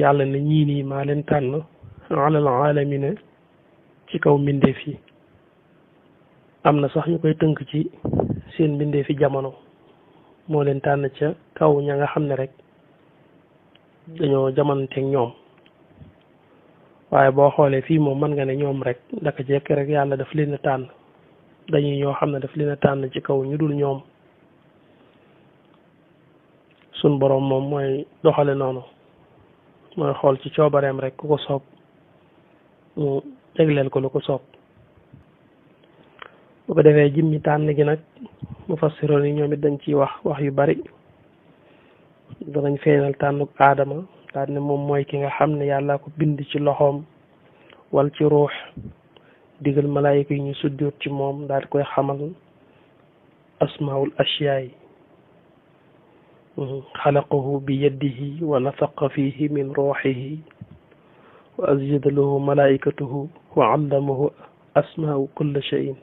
yàlla ne ñii nii maa leen tànn alal aalamina ci kaw mbindeef yi am na sax ñu koy tënk ci seen mbindeef yi jamono moo leen tànn ca kaw ña nga xam ne rek dañoo jamonanteeg ñoom waaye boo xoolee fii moom mën nga ne ñoom rek daka jekk rek yàlla daf leen a tànn dañuy ñoo xam ne daf leen a tànn ci kaw ñu dul ñoom sun boroom moom mooy doxale noonu mooy xool ci coobareem rek ku ko soob mu jagleel ko lu ko soob bu ko defee jimmi tànn gi nag mufassiroon yi ñoom it dañ ciy wax yu bari danañ feeñal tànnuk aadama daal ne moom mooy ki nga xam ne yàlla ko bind ci loxoom wal ci ruux digal malaayika yi ñu sujjóot ci moom daal di koy xamal asmaul ashiyaa yi xalaqahu bi yadihi wa nafaqa fihi min ruuxihi wa azjada lahu malaikatuhu wa allamahu asmaau kulla shayin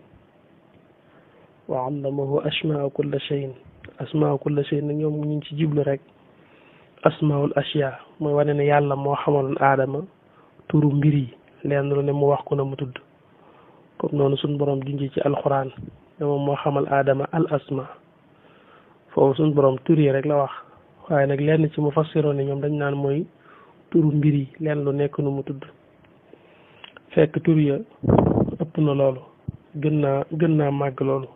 asmaau kulla shayin nag ñoom ñu ngi ci jiblu rek asmaul ashiyaa mooy wane ne yàlla moo xamaloon aadama turu mbir yi leen lu ne mu wax ko na mu tudd comme noonu suñ borom junji ci alquran ne moom moo xamal aadama al asma foofu suñ borom tur yi rek la wax waaye nag lenn ci mufassiroon ne ñoom dañ naan mooy turu mbir yi leen lu nekk nu mu tudd fekk tur ya ëpp na loolu gën naa màgg loolu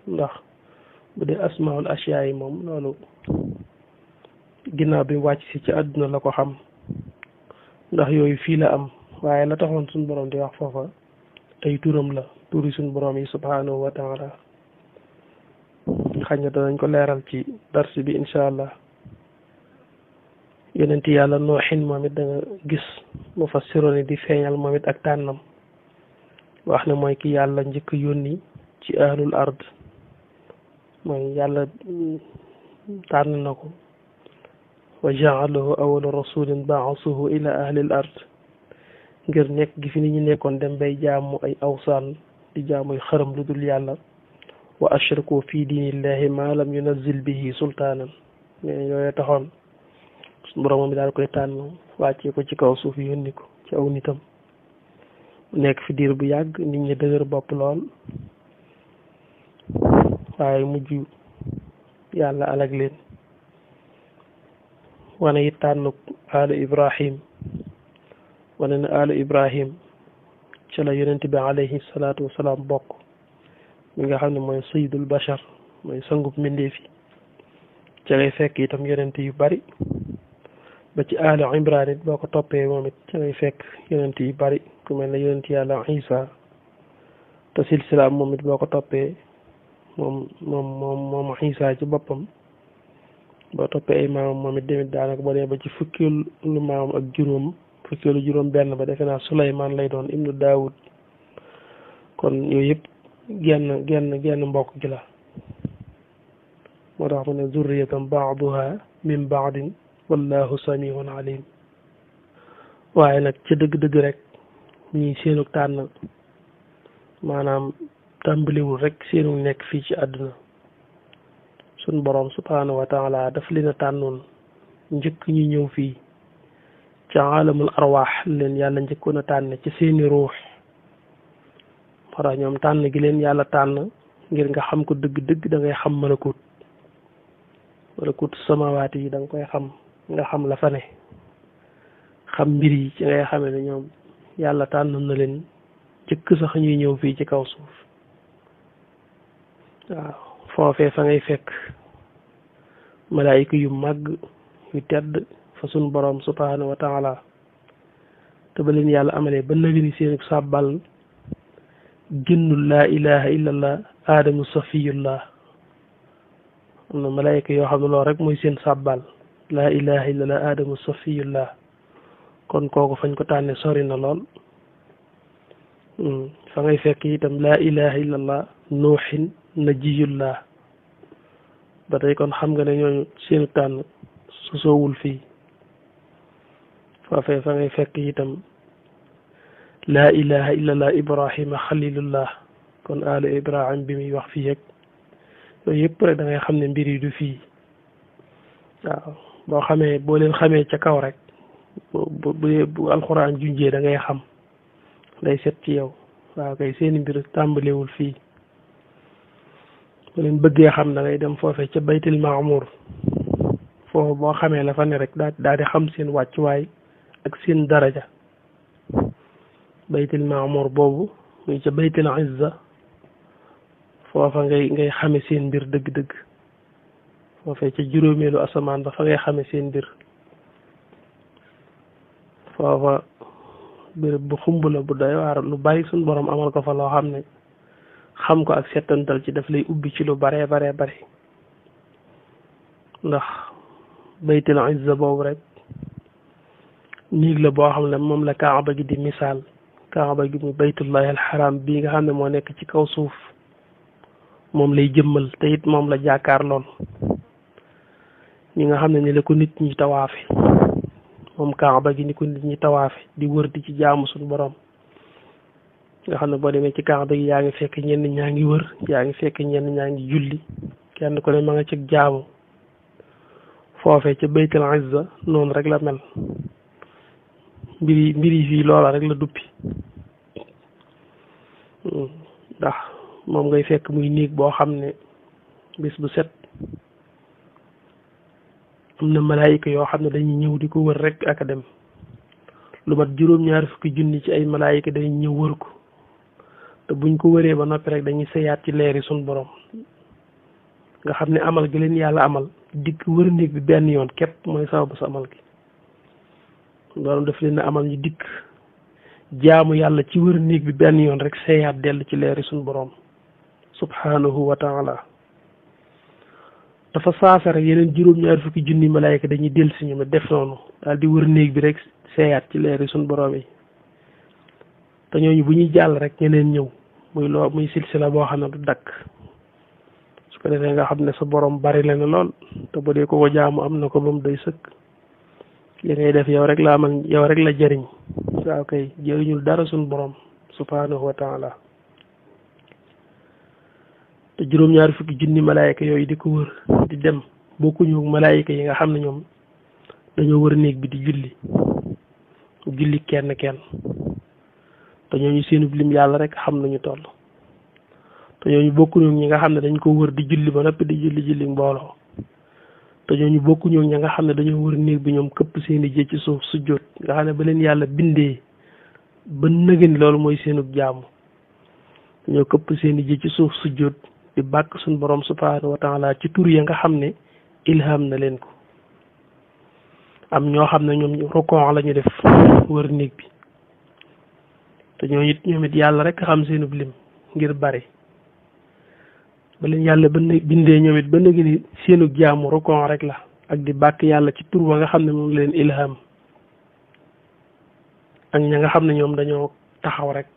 ndax bu dee asmaul ashiyaa yi moom loolu ginnaaw bi wàcc si ci àdduna la ko xam ndax yooyu fii la am waaye la taxoon suñ borom di wax foofa ay turam la turi suñ borom yi subhanahu wa taala xañ na danañ ko leeral ci darsi bi incha allah yonenti yàlla nooxin moom it da nga gis mufassiroon di feeñal moom it ak tànnam wax ne mooy ki yàlla njëkk yónni ci ahlul ard mooy yàlla tànn na ko wa jaalahu awwala rasulin baasuhu ila ahlil ard ngir nekk gi fi nit ñi nekkoon dem bay jaamu ay awsaan di jaamuy xërëm lu dul yàlla wa ashraku fi diinillahi ma lam yunazil bihi sultaanan mais yooyu taxoon boroomam bi daal koy tànn wàccee ko ci kaw suuf yónni ko ci aw nitam mu nekk fi diir bu yàgg nit ñi dëgër bopp lool waaye mujj yàlla alag leen wane it tànnuk alu ibrahim wane na alu ibrahim ci la yonent bi alayhi salaatu wasalaam bokk mi nga xam ne mooy sayyidul bashar mooy sangub mbindeef yi ci ngay fekk itam yonent yu bari ba ci alu imran it boo ko toppee moom it ci ngay fekk yonent yu bari ku mel ne yonent yàlla isa te silsilaam moom it boo ko toppee moom isa ci boppam boo toppee ay maamam moom it demit daanaka boo dee ba ci fukkeelu maamam ak fukkeelu juróom benn ba defe naa Suleymaan lay doon ibnu Daawud kon yooyu yëpp genn mbokk gi la moo tax mu ne zurriyatan baaduha min baadin wallahu samiun alim waaye nag ca dëgg-dëgg rek ñii seenu tànn maanaam tàmbaliwul rek seenu nekk fii ci àdduna sun borom subhanahu wa taala daf leen a tànnoon njëkk ñu ñëw fii ca alamul arwaax leen yàlla njëkkoon a tànn ci seeni ruux moo tax ñoom tànn gi leen yàlla tànn ngir nga xam ko dëgg-dëgg da ngay xam malakut samawaat yi da nga koy xam nga xam la fa ne xam mbir yi ci ngay xamee ne ñoom yàlla tànn na leen njëkk sax ñuy ñëw fii ci kaw suuf waaw foofee fa ngay fekk malaayika yu màgg yu tedd fa sun borom subhanahu wa taala te ba leen yàlla amalee ba nëgëni seen sàbbal génnul laa ilaha illallah aadamu safiyullah am na malaayika yoo xam ne loolu rek mooy seen sàbbal laa ilaha illallah aadamu safiyullah kon kooku fañ ko tànne sori na lool fa ngay fekk itam laa ilaha illallah nuuxin najiyullah ba tey kon xam nga ne ñooñu seenu tànn sosoowul fii foofee fa ngay fekk itam laa ilaha illallah ibrahima xalilullah kon alu ibrahim bi muy wax fii yëg yooyu yëpp rek da ngay xam ne mbir yi du fii waaw boo leen xamee ca kaw rek bu alxuraan junjee da ngay xam day set ci yow. waaw kay seeni mbir tàmbalewul fii bu leen bëggee xam da ngay dem foofe ca baytil maamur foofu boo xamee la fa ne rek daal di xam seen wàccuwaay ak seen daraja. baytil maamur boobu muy ca baytil izza foofa ngay xame seen mbir dëgg-dëgg foofee ca juróomeelu asamaan ba fa ngay xame seen mbir. foofa béréb bu xumb la bu doy waar lu bari suñ borom amal ko fa loo xam ne xam ko ak settantal ci daf lay ubbi ci lu baree bari ndax baytil izza boobu rek néeg la boo xam ne moom la kaaba gi di misaal. kaaba gi mu baytullahi alxaram bii nga xam ne moo nekk ci kaw suuf moom lay jëmmal te it moom la jàkkaar lool ñi nga xam ne ni la ko nit ñi tawaafe moom kaaba gi ni ko nit ñi tawaafe di wër di ci jaamu suñu borom nga xam ne boo demee ci kaaba gi yaa ngi fekk ñenn ñaa ngi wër yaa ngi fekk ñenn ñaa ngi julli kenn ku ne ma nga ci jaamu. foofee ca baytul izza noonu rek la mel mbiri fii loola rek la duppi ndax moom ngay fekk muy néeg boo xam ne bis bu set am na malaayika yoo xam ne dañuy ñëw di ko wër rek ak a dem lu mat 2,4 junni ci ay malaayika dañuy ñëw wër ko te buñ ko wëree ba noppi rek dañuy sëyaat ci leeri suñ borom nga xam ne amal gi leen yàlla amal dikk wër néeg bi benn yoon képp mooy sababu sa amal gi. loolu daf leen amal ñu dikk jaamu yàlla ci wër néeg bi benn yoon rek seeyaat dellu ci leeri suñu borom subhanahu wa taala. dafa saasa rek yeneen 2,4 junni malaayika dañuy dellu si ñu def noonu daal di wër néeg bi rek seeyaat ci leeri suñu borom yi te ñooñu bu ñuy jàll rek ñeneen ñëw muy silsila boo xam ne du dakk. su ko defee nga xam ne sa borom bari la ne lool te bu dee ko jaamu am na ko ba mu doy sëkk. li ngay def yow rek la amal yow rek la jëriñ. waaw kay jëriñul dara suñ borom subhanahu wa taala te 2,4 junni malaayika yooyu di ko wër di dem bokkuñu malaayika yi nga xam ne ñoom dañoo wër néeg bi di julli kenn te ñooñu seenub lim yàlla rek xam nañu toll te ñooñu bokkuñu ñi nga xam ne dañ ko wër di julli ba noppi di julli mbooloo te ñooñu bokkuñu ñi nga xam ne dañoo wër néeg bi ñoom këpp seeni jë ci suuf sujjóot nga xam ne ba leen yàlla bindee ba nëgëni loolu mooy seenub jaamu dañoo këpp seeni jë ci suuf sujjóot di bàkk suñ borom subhanahu wa taala ci tur ya nga xam ne ilham na leen ko. am ñoo xam ne ñoom rukon la ñu def wër néeg bi te ñoom it yàlla rek xam seenub lim ngir bari ba leen yàlla ba bindee ñoom it ba nëgëni seenub jaamu rukon rek la ak di bàkk yàlla ci tur wa nga xam ne moom leen ilham ak ña nga xam ne ñoom dañoo taxaw rek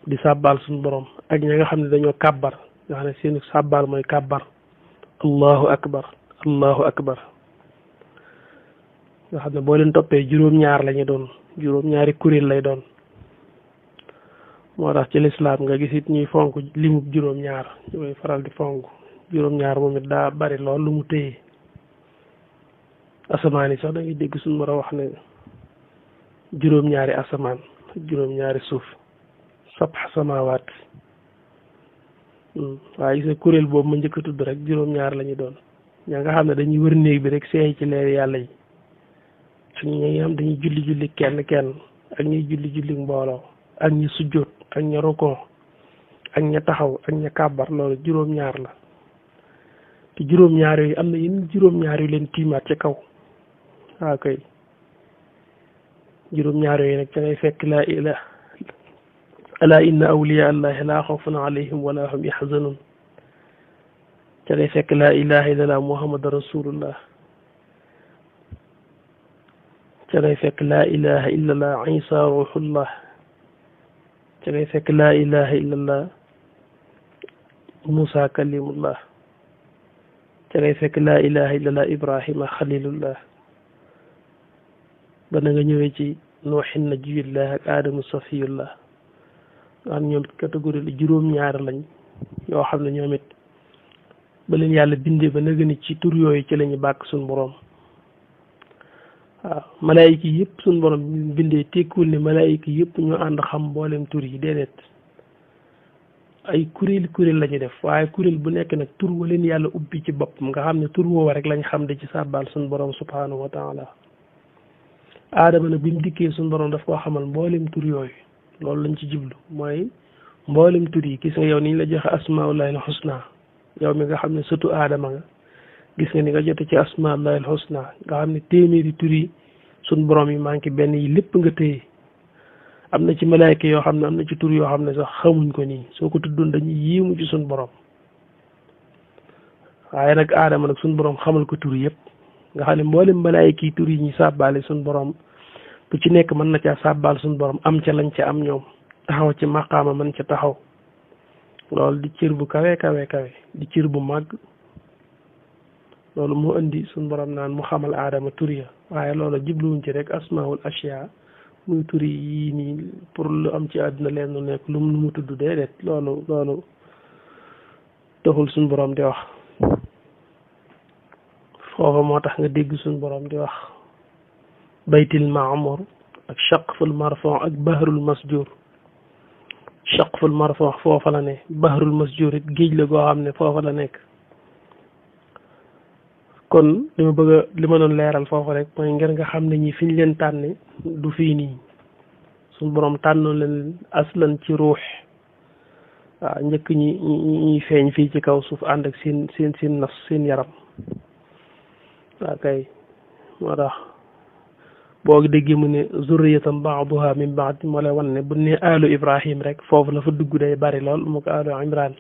di sàbbaal suñu borom ak ña nga xam ne dañoo kàbbar nga xam ne seenu sàbbaal mooy kàbbar allahu akbar nga xam ne boo leen toppee juróom-ñaar lañu doon juróom-ñaari kuréel lay doon. moo tax ci lislaam nga gis it ñuy fonk limub juróom-ñaar ñu koy faral di fonk juróom-ñaar moom it daa bari lool lu mu téye asamaan yi sax da ngay dégg suñu war a wax ne juróom-ñaari asamaan juróom-ñaari suuf sab'a samaawaat waaye gis nga kuréel boobu ma njëkk a tudd rek juróom-ñaar la ñu doon ñaa nga xam ne dañuy wër néeg bi rek seey ci leer yàlla yi ak ñi nga xam dañuy julli kenn ak ñuy julli mbooloo ak ñi sujjóot ak ña rukon ak ña taxaw ak ña kàbbar loolu juróom-ñaar la te juróom-ñaar yooyu am na yeneen juróom-ñaar yu leen tiimaat ci kaw waaw kay juróom-ñaar yooyu nag ca ngay fekk laa ilaha ala inna awliya allahi laa xawfun alayhim wala hum yaxzanun ca ngay fekk laa ilaha illallah muhammad rasulullah ca ngay fekk laa ilaha illallah isa ruhullah ca ngay fekk laa ilaha illallah musa kalimullah ca ngay fekk laa ilaha illallah ibrahima xalilullah ba na nga ñëwee ci nuuxin najiyullah ak aadamu safiyullah nga xam ñoom catégorie la juróom-ñaar lañ yoo xam ne ñoom it ba leen yàlla bindee ba nëgëni ci tur yooyu ci lañu bàkk suñu boroom waaw malaayika yëpp suñu borom bindee tekkiwul ne malaayika yëpp ñu ànd xam mboolem tur yi déedéet ay kuréel la ñu def waaye kuréel bu nekk nag tur wa leen yàlla ubbi ci boppam nga xam ne tur woowa rek lañ xam di ci sàbbaal suñu borom subhanahu wa taala aadama nag bi mu dikkee suñu borom daf koo xamal mboolem tur yooyu loolu lañ ci jublu mooy mboolem tur yi gis nga yow ni ñu la joxe asmaullahi al husna yow mi nga xam ne surtout aadama nga gis nga ni nga jote ci asmaullahi al husna nga xam ne téeméeri tur yi suñu borom yi manqué benn yi lépp nga téye am na ci malaayka yoo xam ne am na ci tur yoo xam ne sax xamuñ ko nii soo ko tuddoon dañuy yéemu ci suñu borom waaye nag aadama nag suñu borom xamal ko tur yëpp nga xam ne mboolem malaayka yi tur yi ñuy sàbbaale suñu borom bu ci nekk mën na caa sàbbaal suñu borom am ca lañ ca am ñoom taxaw ci maqaama mën ca taxaw loolu di cër bu kawe di cër bu màgg loolu moo indi suñu borom naan mu xamal aadama tur ya waaye loolu jibluwuñ ci rek asmaul ashya muy tur yi nii pour lu am ci àdduna leen lu nekk lu mu tudd déedéet loolu taxul suñu borom di wax foofa moo tax nga dégg suñu borom di wax baytil maamur ak chaqful marfon ak bahrul masjur chaqful marfon foofa la ne bahrul masjur it géej la goo xam ne foofa la nekk kon li ma doon leeral foofu rek mooy ngir nga xam ne ñi fi ñu leen tànne du fii nii suñu borom tànnoon leen aslan ci ruux waaw njëkk ñi feeñ fii ci kaw suuf ànd ak seen nafs seen yaram waaw kay moo tax boo déggee mu ne zurriyatan ba'duha min ba'd moo lay wan ne bu ne alu Ibrahim rek foofu la fa dugg day bari lool mu ko alu Imran